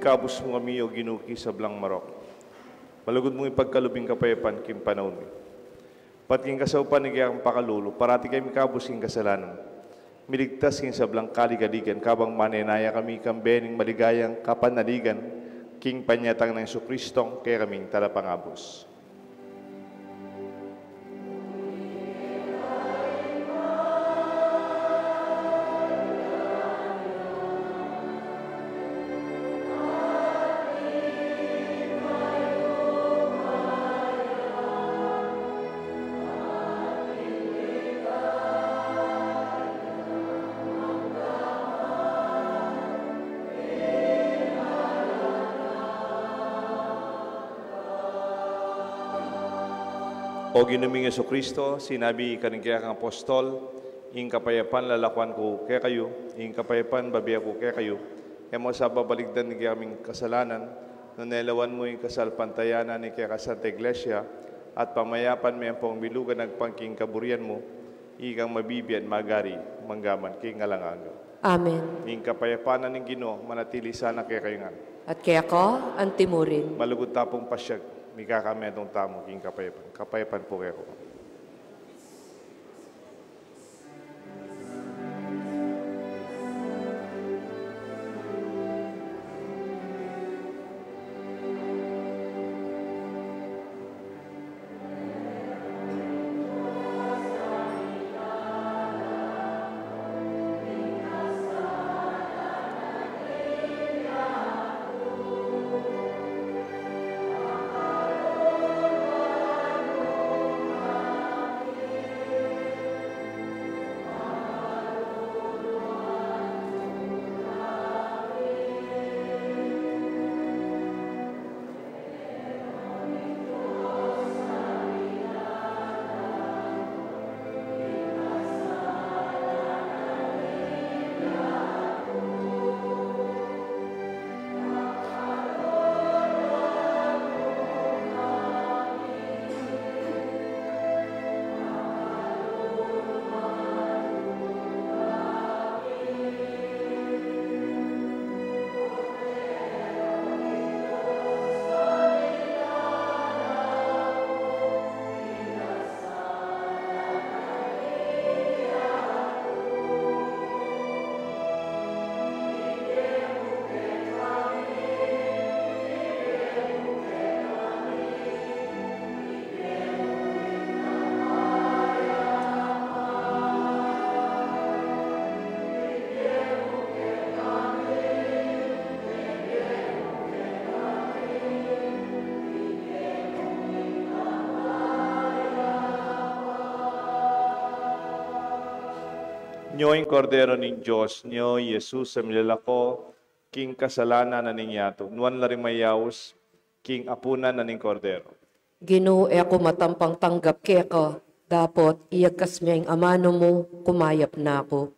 Ikabus mu kami, O Ginu, king sablang marok. Malugud mung ipagkalub ing kapayapan king panaun mi. Pati king kasaupan ning kekang pakalulu, parati kami mikabus king kasalanan, miligtas king sablang kaligaligan, kabang manenaya kami kambe ning maligayang kapanaligan, king panyatang nang Jesucristong kekaming Talapangabus. O Ginu ming Jesucristo, sinabi karing kekang apostol, ing kapayapan lalakuan ku kekayu, ing kapayapan bibie ku kekayu, e mu sa babalikdan ding kekaming kasalanan, Nune lawan mu ing kasalpantayanan ning keka Santa Iglesia, at pamayapan me ampong milugan agpang king kaburian mu, ikang mabibie at magari, mangga man king alang angga. Amen. Ing kapayapan na ning Ginu, manatili sana kekayu ngan. At keka antimurin. Malugud ta pung pasiag, mikakametung tamu king kapayapan. Kapayapan pu kekayu. Nyo ing Kordero ning Dios, nyo i Jesus a milalako king kasalanan na ning yatu. Nuan la ring mayaus king apunan na ning Kordero. Ginu, e ku matampang tanggap keka, dapot iyagkas me ing amanu mu, kumayap na ku.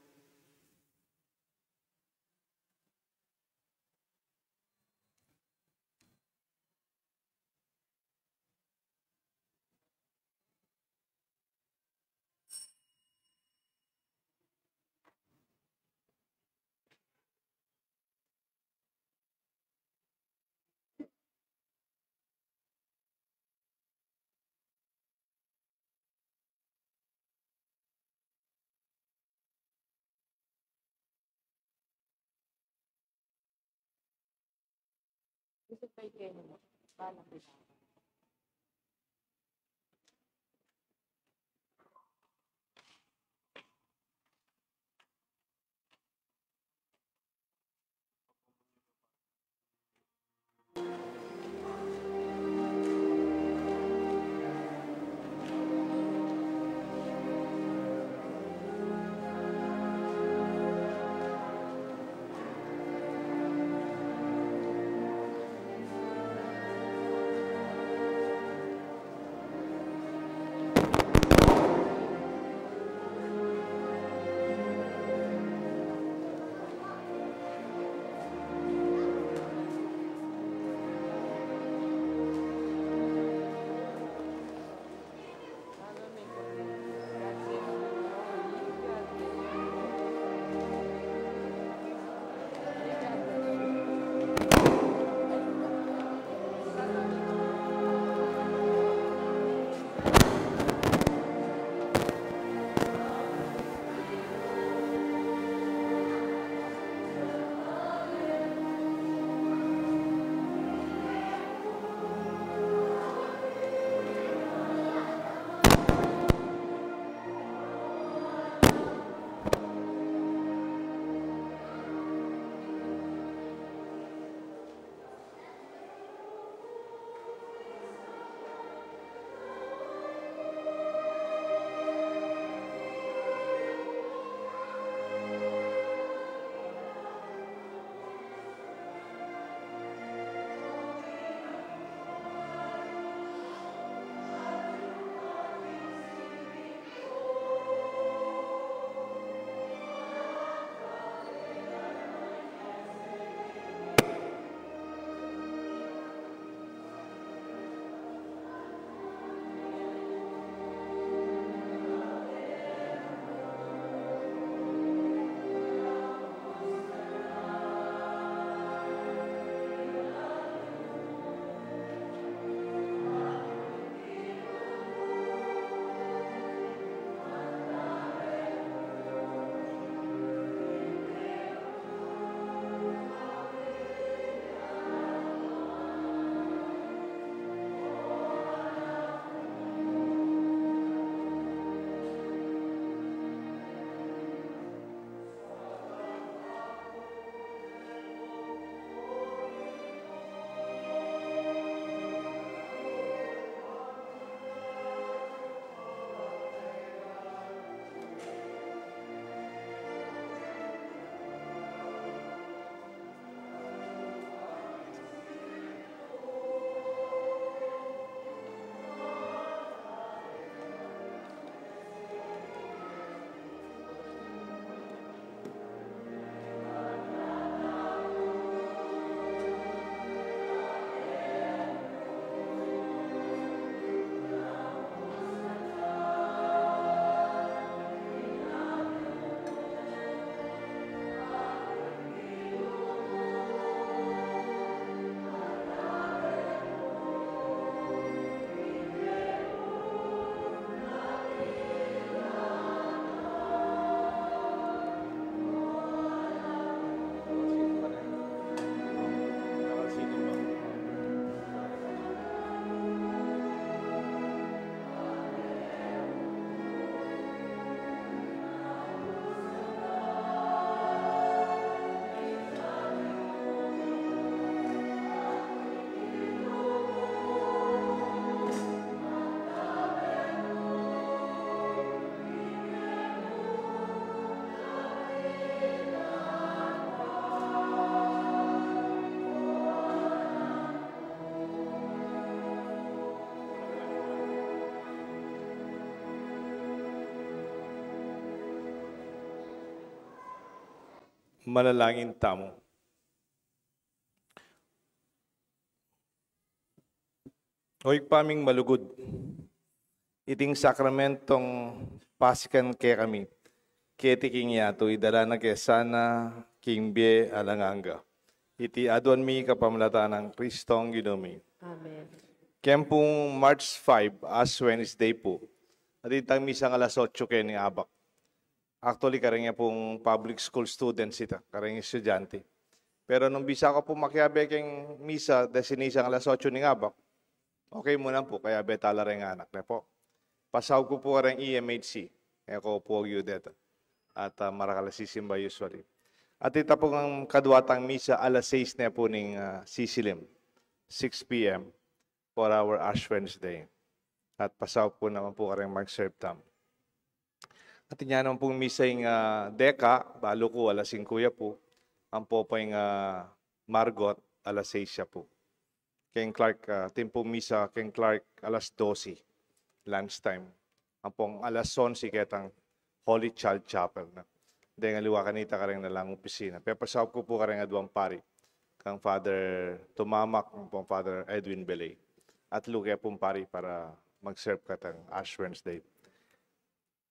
Manalangin tamu. O Ibpa ming malugud, iting sakramentong pasikan kekami keti king yatu, idala na ke sana king bie alang angga. Iti aduan mi kapamilatan nang Kristong Ginu mi. Amen. Keng pung March five, Ash Wednesday pu, atin tang misang alas otso keni abak. Actually, kareng ya pung public school students ita, kareng estudyante. Pero nung bisa ku pu makiabe keng misa, desinisang alas otso ning abak, okay mu na pu, kayabe ta la reng anak ne pu. Pasaub ku pu kareng E M H C, e ku pu agyu deta. At, ah, marakal a sisimba usually. At ita pung kadua tang misa, alas sais ne pu ning, ah, sisilim, six P M, for our Ash Wednesday. At pasaub ku naman pu kareng mag-serve tamu. At inya naman pung misa ing, ah, deka, balu ku alas singku ya pu, ampo pa ing, ah, Margot, alas sais ya pu. Keng Clark, ah, atin pung misa keng Clark alas dose, lunch time. Ampong alas onse ketang Holy Child Chapel na. Deng aliwa kanita kareng nalang opisina. Pepasaub ku pu kareng aduang pari, kang Father Tumamak, ampong Father Edwin Belay. Atlu ke pung pari para mag-serve katang Ash Wednesday.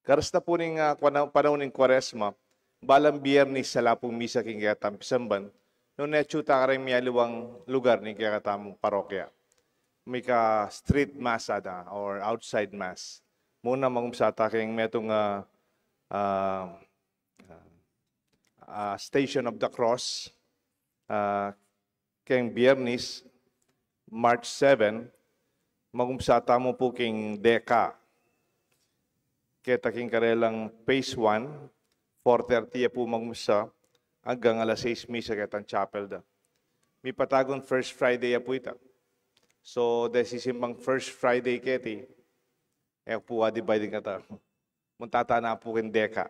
Karas na pu ning, ah, pana-, panaun ning Kuaresma, balang Biernis ala pung misa king kekatang pisamban, nune atyu ta kareng mialiwang lugar ning kekatamung parokya. Mika street mass ada, or outside mass. Muna mangumsa ta keng metung, ah, ah, ah, Station of the Cross, ah, keng Biernis, March seven, mangumsa tamu pu keng deka. Keta keng karelang phase one, four thirty ya pu mangumsa, anggang alas sais misa ketang chapel da. Mipatagun First Friday ya pu ita. So, desisimbang First Friday keti, e pu a-divide kata. Munta ta na pu keng deka.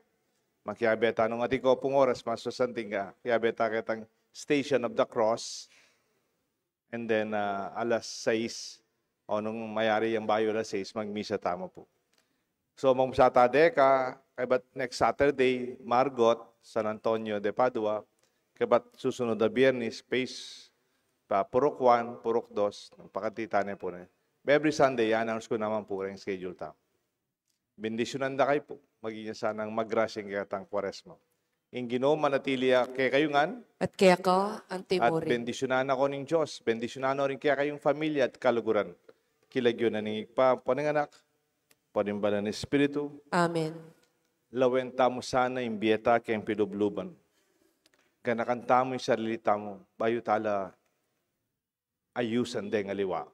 Makiabe ta nung atin ku pung oras, mas masanting ka. Kiabe ta ketang Station of the Cross. And then, ah, alas sais, o nung mayari yang bayu alas sais, magmisa tamu pu. So, mangumsa ta deka, kaybat next Saturday, Margot, San Antonio de Padua, kaybat susunod a Biernis, phase, pa, purok one, purok dos, pakatita ne pu ne. Every Sunday, i-announce ku naman pu reng schedule ta. Bendisyunan da kayu pu. Maging ya sanang magrasya ing kekatang Kuaresma. Ing Ginu manatili ya kekayu ngan. At keka anti mu rin. Bendisyunan na kayu ning Dios. Bendisyunan na rin kekayung familia at kaluguran. King lagyu na ning Ibpa, ampo ning Anak, ampo ning Banal a Espiritu. Amen. Lawen tamu sana ing bie ta keng pilubluban. Ganakan tamu ing sarili tamu, bayu ta la ayusan deng aliwa.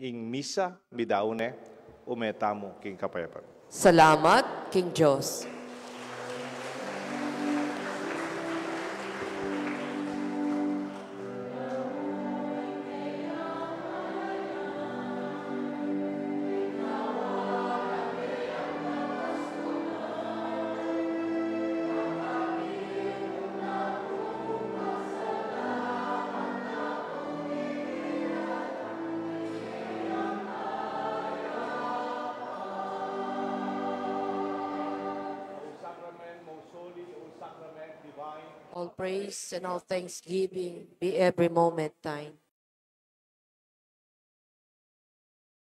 Ing misa, midaun ne, ume tamu king kapayapan. Salamat king Dios. All praise and all thanksgiving be every moment thine.